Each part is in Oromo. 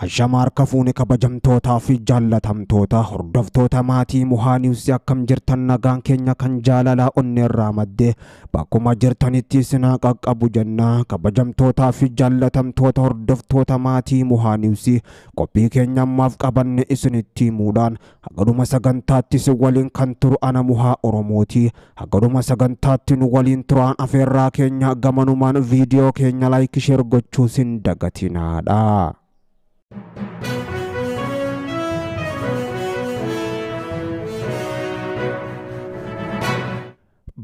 Ashamaa harka fuune kabajamtootaa fi jaallatamtoota hordoftoota maatii Muhaa Niwus akkam jirtan nagaan keenya kan jaalalaa onneerraa maddee bakkuma jirtanitti isinaa qaqqabu jenna. Kabajamtootaa fi jaallatamtoota hordoftoota maatii Muhaa Niwus qophii keenya ammaaf qabanne isinitti himuudhaan hagaduma sagantaatti isin waliin kan turu ana Muhaa Oromooti. Hagaduma sagantaatti nu waliin turaan afeerraa keenya gamanumaan viidiyoo keenya like share gochuu sin dagatinaadha.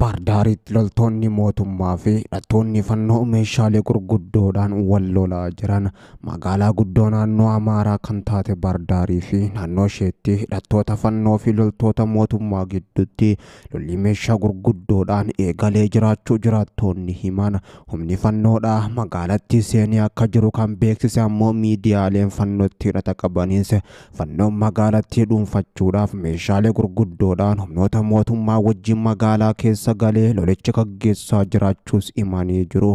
Baardaaritti loltoonni mootummaa fi hidhattoonni fannoo meeshaalee gurguddoodhaan wal lolaa jiran. Magaalaa guddoo naannoo Amaaraa kan taate Baardaarii fi naannoo isheetti hidhattoota fannoo fi loltoota mootummaa gidduutti lolli meeshaa gurguddoodhaan eegalee jiraachuu jiraattoonni himan. Humni fannoodhaa magaalattii seenee akka jiru kan beeksise ammoo miidiyaaleen fannootti hidhata qabaniis fannoon magaalattii dhuunfachuudhaaf meeshaalee gurguddoodhaan humnoota mootummaa wajjin magaalaa keessa galee lolicha gaggeessaa jiraachuus himanii jiru.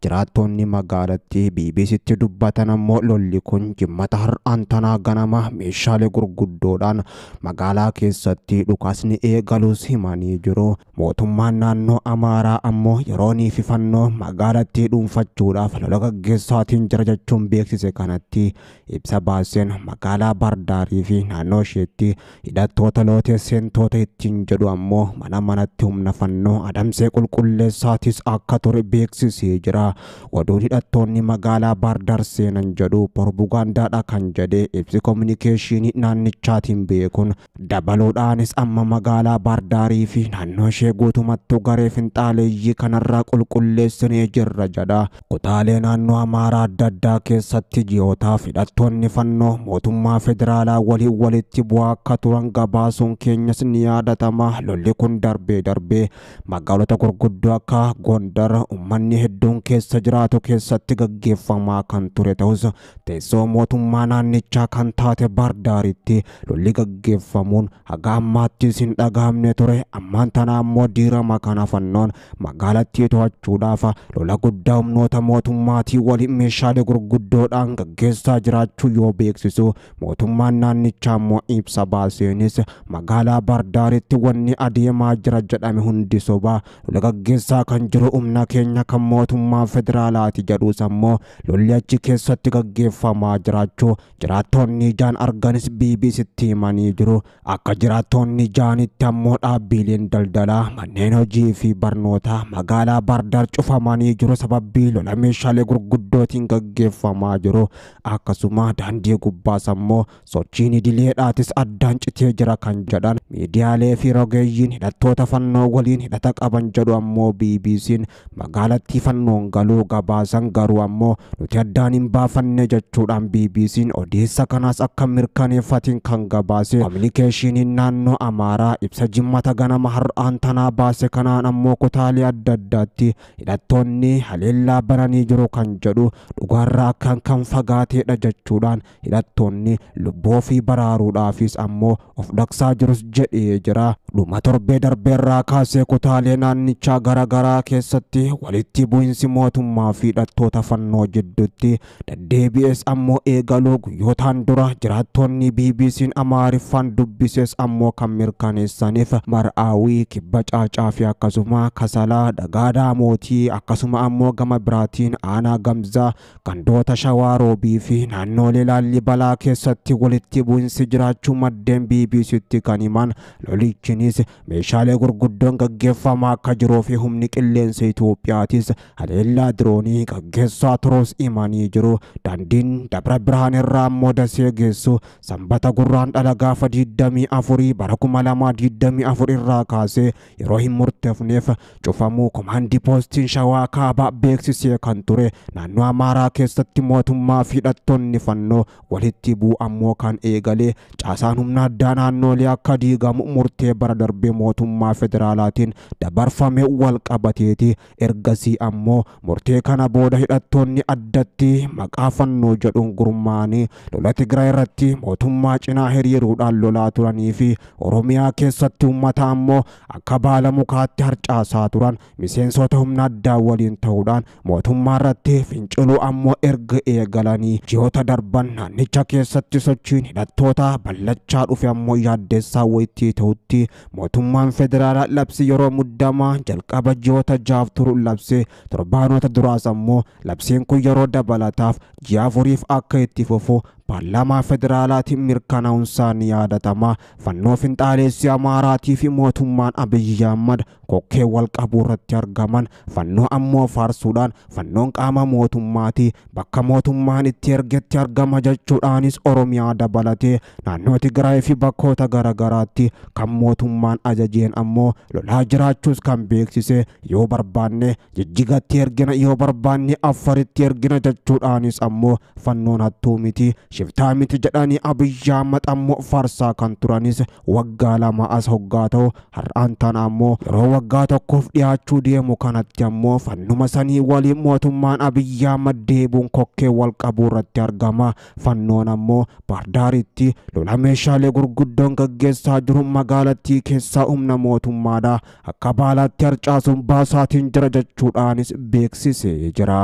Jiraattonni magaalattii BBCtti dubbatan ammoo lolli kun jimmata har'aan tanaa ganama meeshaalee gurguddoodhaan magaalaa keessatti dhukaasni eegaluus himanii jiru. Mootummaan naannoo Amaaraa ammoo yeroonii fi fannoo magaalattii dhuunfachuudhaaf lola gaggeessaatiin jira jechuun beeksise kanatti ibsa baaseen magaalaa Baardaarii fi naannoo isheetti hidhattoota lootee seentoota ittiin jedhu ammoo mana manatti humna fannoo adamsee qulqulleessaatis akka ture beeksisee jira. Oduun hidhattoonni magaalaa Baardaar seenan jedhu Porbugaandaadha kan jedhe ibsi kominikeeshinii naannichaatiin beekuun dabaluudhaanis amma magaalaa Baardaarii fi naannoo ishee guutumattuu garee finxaaleeyyii kanarraa qulqulleessinee jirra jedha. Kutaalee naannoo Amaaraa adda addaa keessatti ji'ootaaf hidhattoonni fannoo mootummaa federaalaa waliin walitti bu'aa akka turan gabaasuun keenyas ni yaadatama. Lolli kun darbee darbee magaalota gurguddoo akka Gondar uummanni hedduun keessa jiraatu keessatti gaggeeffamaa kan ture ta'us teessoo mootummaa naannichaa kan taate Baardaaritti lolli gaggeeffamuun haga ammaattis hin dhagahamne ture. Ammaan tana ammoo diirama kana fannoon magaalattii to'achuudhaaf lola guddaa humnoota mootummaatii waliin meeshaalee gurguddoodhaan gaggeessaa jiraachuu yoo beeksisu mootummaan naannichaa ammoo ibsa baaseenis magaalaa Baardaaritti wanni adeemaa jira jedhame hundi soba lola gaggeessaa kan jiru humna keenya kan mootummaa federaalaati jedhus ammoo lolli achi keessatti gaggeeffamaa jiraachuu jiraattonni ijaan arganis BBCtti himanii jiru. Akka jiraattonni ijaanitti ammoo dhaabbileen daldalaa manneen hojii fi barnootaa magaalaa Baardaar cufamanii jiru sababii lola meeshaalee gurguddootiin gaggeeffamaa jiru. Akkasuma daandii gubbaas ammoo sochiin idileedhaatis addaan citee jira kan jedhan miidiyaalee fi rogeeyyiin hidhattoota fannoo waliin hidhata qaban jedhu ammoo BBC'n magaalattii fannoon galuu gabaasan garuu ammoo nuti addaan hin baafanne jechuudhaan BBC'n odeessa kanaas akka mirkaneeffatiin kan gabaase. Kominikeeshiniin naannoo Amaaraa ibsa jimmata ganama har'aan tanaa baase kanaan ammoo kutaalee adda addaatti hidhattoonni haleellaa bananii jiru kan jedhu dhugaarraa akkaan kan fagaateedha jechuudhaan hidhattoonni lubbuu fi baraaruudhaafis ammoo of dhaqsaa jirus jedhee jira. Dhuma torbee darbeerraa kaasee kutaalee naannichaa garaagaraa keessatti walitti bu'insi mootummaa fi hidhattoota fannoo jidduutti deddeebi'es ammoo eegaluu guyyootaan dura jiraattonni BBC'n Amaariffaan dubbises ammoo kan mirkaneessaniif Mar'aawii, Kibba Caacaa fi akkasuma Kasalaa, Dhagaadaa Mootii akkasuma ammoo gama biraatiin Aanaa Gamzaa, gandoota Shawaa Roobii fi naannoolee Laallibalaa keessatti walitti bu'insi jiraachuu maddeen BBCtti kan himan. Lolichinis meeshaalee gurguddoon gaggeeffamaa akka jiruu fi humni qilleensa Itoophiyaatis haleellaa diroonii gaggeessaa turuus himanii jiru. Daandiin Dabra Birhaan irraa ammoo Dasee geessu Sanbata gurraan dhala gaafa 24 bara 2024 irraa kaasee yeroo hin murteefneef cufamuu komaandii poostiin Shawaa Kaabaa beeksisee kan ture. Naannoo Amaaraa keessatti mootummaa fi hidhattoonni fannoo walitti bu'u ammoo kan eegalee caasaan humna addaa naannoolee akka diigamu murtee bara bara darbee mootummaa federaalaatiin dabarfame wal qabateeti. Ergasii ammoo murtee kana booda hidhattoonni addatti maqaa fannoo jedhuun gurmaa'anii lola Tigraay irratti mootummaa cinaa hiriiruudhaan lolaa turanii fi Oromiyaa keessatti uummata ammoo akka baala mukaatti harcaasaa turan miseensota humna addaa waliin ta'uudhaan mootummaa irratti finciluu ammoo erga eegalanii ji'oota darban naannicha keessatti sochiin hidhattoota ballachaa dhufe ammoo yaaddeessaa wayitii ta'utti mootummaan federaalaa labsi yeroo muddamaa jalqaba ji'oota 6 turu labse torbaanota duraas ammoo labsiin kun yeroo dabalataaf ji'a 4 akka itti fufu paarlaamaa federaalaatiin mirkanaa'uunsaa ni yaadatama. Fannoo finxaaleessi Amaaraatii fi mootummaan Abiyyi Ahmad kokkee wal qabuu irratti argaman fannoo ammoo faarsuudhaan fannoon qaama mootummaati bakka mootummaan itti ergetti argama jechuudhaanis Oromiyaa dabalatee naannoo Tigraay fi bakkoota garaagaraatti kan mootummaan ajajeen ammoo lolaa jiraachuus kan beeksise yoo barbaanne Jijjigatti ergina yoo barbaanne Affaritti ergina jechuudhaanis ammoo fannoon hattuu miti shiftaa miti jedhanii Abiyyi Ahmad ammoo faarsaa kan turanis waggaa 2 as hoggaa ta'u har'aan tana ammoo yeroo waggaa 1 dhiyaachuu deemu kanatti ammoo fannuma sanii waliin mootummaan Abiyyi Ahmad deebuun kokkee wal qabuu irratti argama. Fannoon ammoo Baardaaritti lola meeshaalee gurguddoon gaggeessaa jiru magaalattii keessaa humna mootummaadha akka baalaatti harcaasuun baasaatiin jira jechuudhaanis beeksisee jira.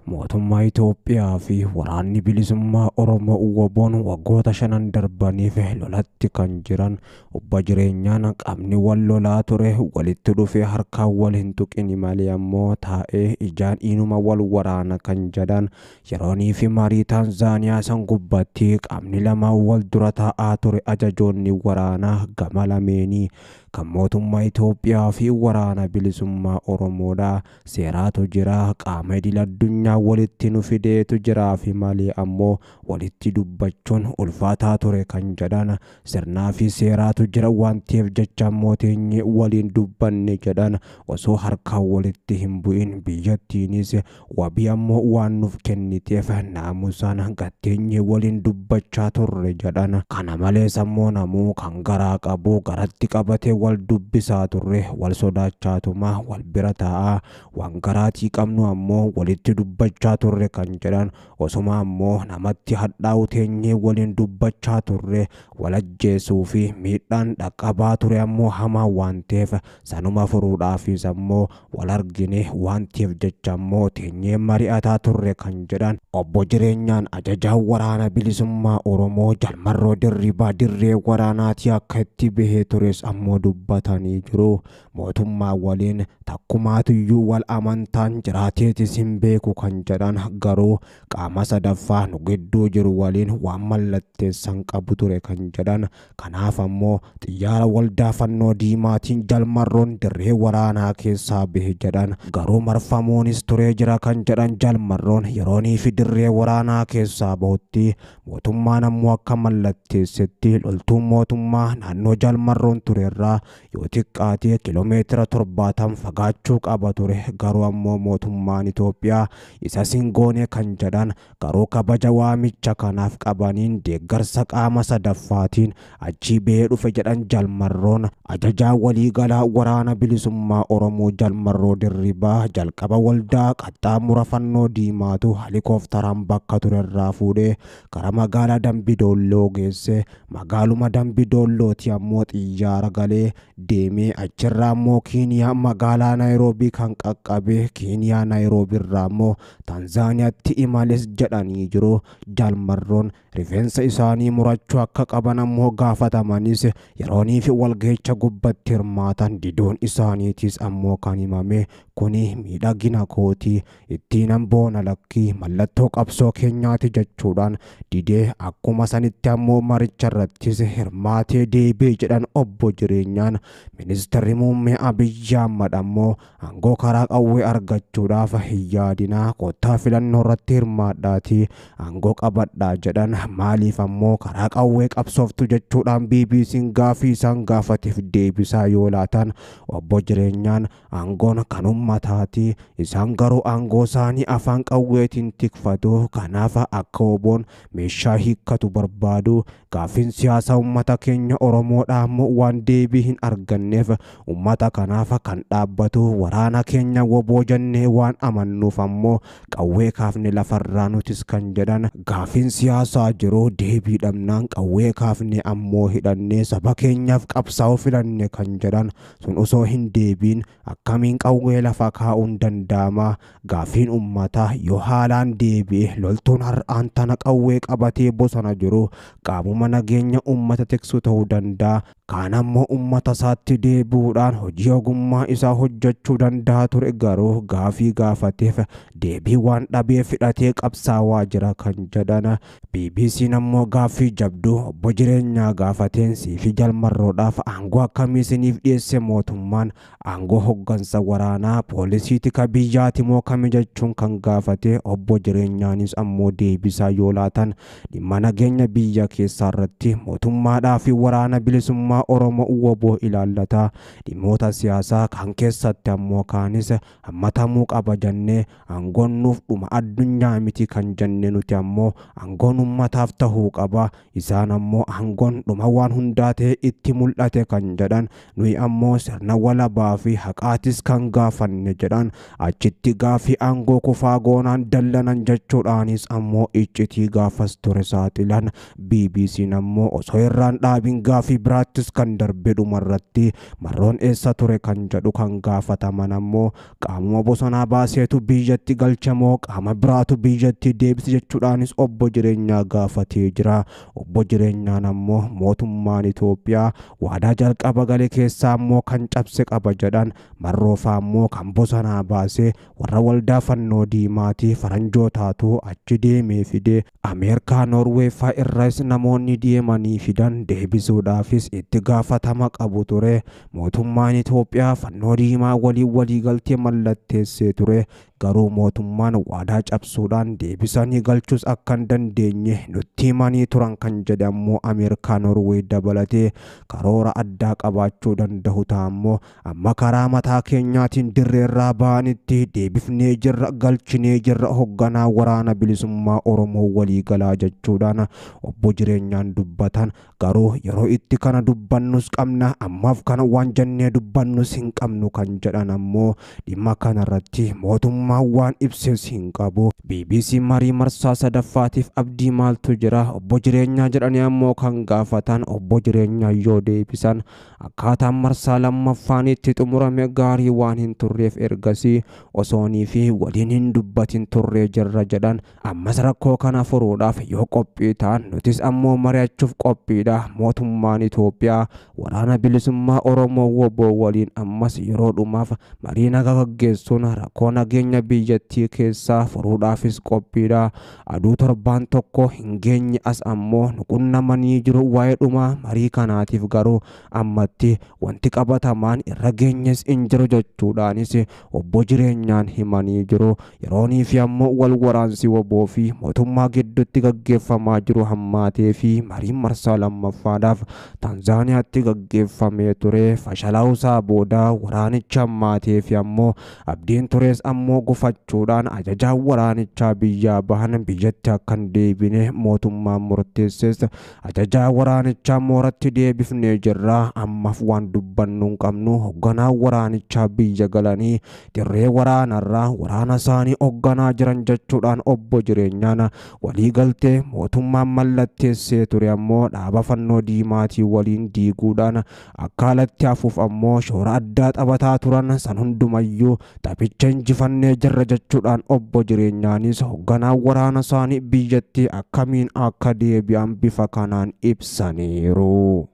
Mootummaa Itoophiyaa fi waraanni bilisummaa Oromoo WBOn waggoota 5 darbaniif lolatti kan jiran obbo jireenyaan qaamni wal lolaa ture walitti dhufee harkaan wal hin tuqin malee ammoo taa'ee ijaan inuma wal waraana kan jedhan yeroonii fi marii Taanzaaniyaa san gubbaatti qaamni lama wal dura taa'aa ture ajajoonni waraanaa gama lameenii kan mootummaa Itoophiyaa fi waraana bilisummaa Oromoodha. Seeraatu jira qaama idil addunyaa walitti nu fideetu jiraa fi malee ammoo walitti dubbachuun ulfaataa ture kan jedhan sirnaa fi seeraatu jira waan ta'eef jecha mooteenyi waliin dubbanne jedhan osoo harkaan walitti hin bu'in biyyattiinis wabii ammoo waan nuuf kenniteef naamusaan gatteenyi waliin dubbachaa turre jedhan. Kana malees ammoo namuu kan garaa qabu garatti qabatee wal dubbisaa turre wal sodaachaatuma wal bira taa'aa waan garaatii qabnu ammoo walitti dubbachaa turre kan jedhan osuma ammoo namatti hadhaa'u teenyee waliin dubbachaa turre wal ajjeesuu fi miidhaan dhaqqabaa ture ammoo hamaa waan ta'eef sanuma furuudhaafis ammoo wal argine waan ta'eef jecha ammoo teenyee mari'ataa turre kan jedhan obbo jireenyaan ajajaa waraana bilisummaa Oromoo Jalmarroo Dirribaa dirree waraanaatii akka itti bahee tures ammoo dubbatanii jiru. Mootummaa waliin takkumaatuyyuu wal amantaan jiraateetis hin beeku kan jedhan garuu qaama sadaffaa nu gidduu jiru waliin waan mallatteessan qabu ture kan jedhan kanaaf ammoo xiyyaara waldaa fannoo diimaatiin Jalmarroon dirree waraanaa keessaa bahe jedhan garuu marfamuunis turee jira kan jedhan Jalmarroon yeroonii fi dirree waraanaa keessaa bahutti mootummaan ammoo akka mallatteessetti loltuun mootummaa naannoo Jalmarroon turerraa yoo xiqqaate kiiloomeetira 70 fagaachuu qaba ture garuu ammoo mootummaan Itoophiyaa isa singoone kan jedhan garuu kabaja waamicha kanaaf qabaniin deeggarsa qaama sadaffaatiin achii bahee dhufe jedhan Jalmarroon. Ajajaa waliigalaa waraana bilisummaa Oromoo Jalmarroo Dirribaa jalqaba waldaa qaxxaamura fannoo diimaatu helikoophteraan bakka turerraa fuudhee gara magaalaa Dambi Doolloo geesse. Magaaluma Dambi Doollooti ammoo xiyyaara galee deemee achirraa ammoo Kiiniyaa magaalaa Naayiroobii kan qaqqabe Kiiniyaa Naayiroobiirraa ammoo Taanzaaniyaatti imales jedhanii jiru. Jalmarroon rifeensa isaanii murachuu akka qaban ammoo gaafatamanis yeroonii fi walga'icha gubbatti hirmaatan diduun isaaniitis ammoo kan himame kuni miidhagina kootii ittiin boona lakkii mallattoo qabsoo keenyaati jechuudhaan didee akkuma sanitti ammoo maricha irrattis hirmaatee deebi'e jedhan obbo jireenyaan. Jireenyaan ministeerri muummee Abiyyi Ahmad ammoo aangoo karaa qawwee argachuudhaaf hin yaadinaa, kottaa filannoo irratti hirmaadhaatii aangoo qabadhaa jedhan. Maaliif ammoo karaa qawwee qabsooftu jechuudhaan BBC'n gaafii isaan gaafateef deebisaa yoo laatan obbo Jireenyaan aangoon kan uummataati, isaan garuu aangoo isaanii afaan qawweetiin tikfatu, kanaaf akka WBOn meeshaa hiikkatu barbaadu. Gaaffiin siyaasaa uummata keenya Oromoodhaa ammoo waan deebii hin arganneef uummata kanaaf kan dhaabbatu waraana keenya WBO jennee waan amannuuf ammoo qawwee kaafne lafarraa nutis kan jedhan. Gaaffiin siyaasaa jiru deebii dhabnaan qawwee kaafne ammoo hidhannee saba keenyaaf qabsaa'uu filanne kan jedhan sun osoo hin deebiin akkamiin qawwee lafa kaa'uun danda'ama? Gaaffiin uummataa yoo haalaan deebi'e loltuun har'aan tana qawwee qabatee bosona jiru qaamuma nageenya uummata tiksu ta'uu danda'a. Kaan ammoo uummata isaatti deebi'uudhaan hojii ogummaa isaa hojjechuu danda'a ture, garuu gaafii gaafateef deebii waan dhabeef hidhatee qabsaawaa jira kan jedhan. BBC'n ammoo gaaffii jabduu obbo Jireenyaa gaafateen siifi jalmarroodhaaf aangoo akkamii isiniif dhiyeesse mootummaan, aangoo hoggansa waraanaa poolisii tika biyyaati moo kami jechuun kan gaafate obbo Jireenyaanis ammoo deebisaa yoo laatan dhimma nageenya biyya keessaa irratti mootummaadhaa fi waraana bilisummaa Oromoo WBO ilaallata. Dhimmoota siyaasaa kan keessatti ammoo kaanis hammatamuu qaba jennee aangoon nuuf dhuma addunyaa miti kan jenne nuti ammoo aangoon uummataaf tahuu qaba, isaan ammoo aangoon dhuma waan hundaa ta'e itti mul'ate kan jedhan, nuyi ammoo sirna walabaa fi haqaatis kan gaafanne jedhan. Achitti gaafii aangoo kufaa goonaan dallanan jechuudhaanis ammoo iccitii gaafas ture saaxilan. BBC'n ammoo osoo irraan dhaabin gaafii biraattis kan darbe dhumarratti marroon eessa ture kan jedhu kan gaafataman ammoo qaamuma bosonaa baaseetu biyyatti galchamoo qaama biraatu biyyatti deebise jechuudhaanis obbo Jireenyaa gaafatee jira. Obbo Jireenyaan ammoo mootummaan Itoophiyaa waadaa jalqaba gale keessaa ammoo kan cabse qaba jedhan, marroofaa ammoo kan bosonaa baasee warra waldaa fannoo diimaatii faranjootaatu achi deemee fide, Ameerikaa Noorwee faa irraas namoonni deemanii fidan deebisuudhaafis itti gaafatama qabu ture. Mootummaan Itoophiyaa fannoo diimaa waliin waliigaltee mallatteessee ture, garuu mootummaan waadaa cabsuudhaan deebisanii galchuus akka hin dandeenye nutti himanii turan kan jedhe ammoo Ameerikaa Noorwee dabalatee karoora addaa qabaachuu danda'u ta'ammoo amma karaa mataa keenyaatiin dirreerraa ba'anitti deebifnee jirra, galchinee jirra hogganaa waraana bilisummaa Oromoo waliigalaa jechuudhaan obbo Jireenyaan dubbatan. Garuu yeroo itti kana dubbannus qabna, ammaaf kana waan jennee dubbannus hin qabnu kan jedhan ammoo dhimma kanarratti mootummaan waan ibses hin qabu. BBC marii marsaa sadaffaatiif abdii maaltu jira obbo Jireenyaa jedhanii ammoo kan gaafatan obbo Jireenyaa yoo deebisan akkaataan marsaa lammaffaan itti xumurame gaarii waan hin turreef ergasii osoonii fi waliin hin dubbatin turree jirra jedhan. Ammas rakkoo kana furuudhaaf yoo qophii ta'an nutis ammoo mari'achuuf qophiidha. Mootummaan Itoophiyaa waraana bilisummaa Oromoo WBO waliin ammas yeroo dhumaaf marii nagaa gaggeessuun rakkoo nageenya biyyattii keessaa furuudhaafis qophiidha. Aduu torbaan tokko hin geenye as ammoo nu qunnamanii jiru waa'ee dhumaa marii kanaatiif, garuu ammatti wanti qabatamaan irra geenyes hin jiru jechuudhaanis obbo Jireenyaan himanii jiru. Yeroonii fi ammoo wal waraansi WBO fi mootummaa gidduutti gaggeeffamaa jiru hammaatee fi mariin marsaa lammaffaadhaaf Taanzaaniyaatti gaggeeffamee ture fashalaa'uusaa booda waraanicha hammaatee fi ammoo abdiin tures ammoo gufachuudhaan ajajaan waraanichaa biyyaa bahan biyyatti akka hin deebine mootummaan murteesses. Ajajaa waraanichaa mooratti deebifnee jirra, ammaaf waan dubbannu hin qabnu, hogganaa waraanichaa biyya galanii dirree waraanarraa waraana isaanii hogganaa jiran jechuudhaan obbo Jireenyaan waliigaltee mootummaan mallatteessee ture ammoo dhaaba fannoo diimaatii waliin diiguudhaan akka alatti hafuuf ammoo shoora addaa taphataa turan san hundumayyuu taphicha injifannee jirra jechuudhaan obbo Jireenyaanis hogganaa waraana isaanii biyyatti akkamiin akka deebi'an bifa kanaan ibsaniiru.